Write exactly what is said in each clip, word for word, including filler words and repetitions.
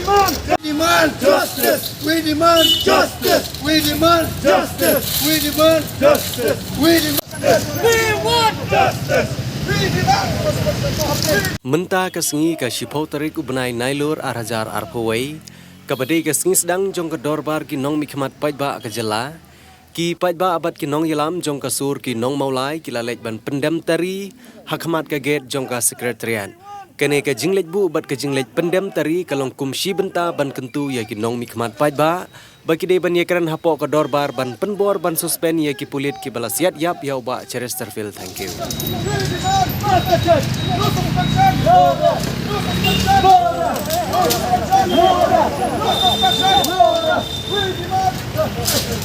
We demand justice. We demand justice. We demand justice. We demand justice. We demand. We want justice. We demand. Mynta ka sngi ka shiphew tarik u bnai Nailur ar hajar arphew wei, kaba dei ka sngi sdang jong ka dorbar ki nongmihkhmat paidbah ka jylla, ki paidbah bad ki nongïalam jong ka sur ki nong Mawlai ki la leit ban pyndem tari ha khmat ka gate jong ka Secretariat. Kane ka jingleit buh bad ka jingleit pyndem tari ka long kum shi bynta ban kyntu ïa ki nongmihkhmat paidbah ba ki dei ban ïakren hapoh ka dorbar ban pynbor ban suspend ïa ki pulit kiba la siat ïap ïa u Bah Cheresterfield. Thank you.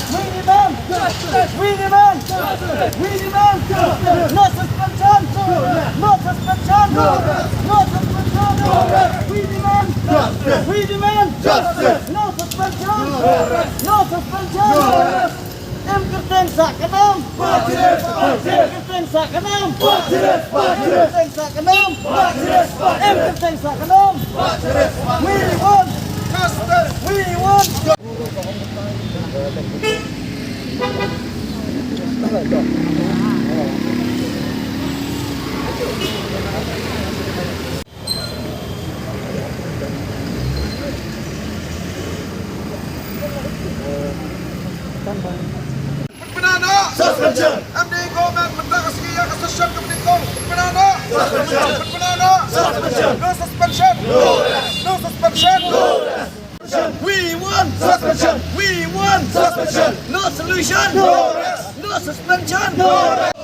We demand justice. We demand justice. We demand justice. No suspension. No suspension. No suspension. We demand justice. We demand justice. No suspension. No suspension. Em kyrteng sa ka nam. Em kyrteng sa ka nam. Em kyrteng sa ka nam. Em kyrteng sa ka nam. We want justice. We want justice. Suspension. M D A government mynta ka sngi ïa ka suspension ka mynta. Suspension. Suspension. No suspension. No suspension. We want suspension. We want suspension. No solution. No rest. No suspension. No rest.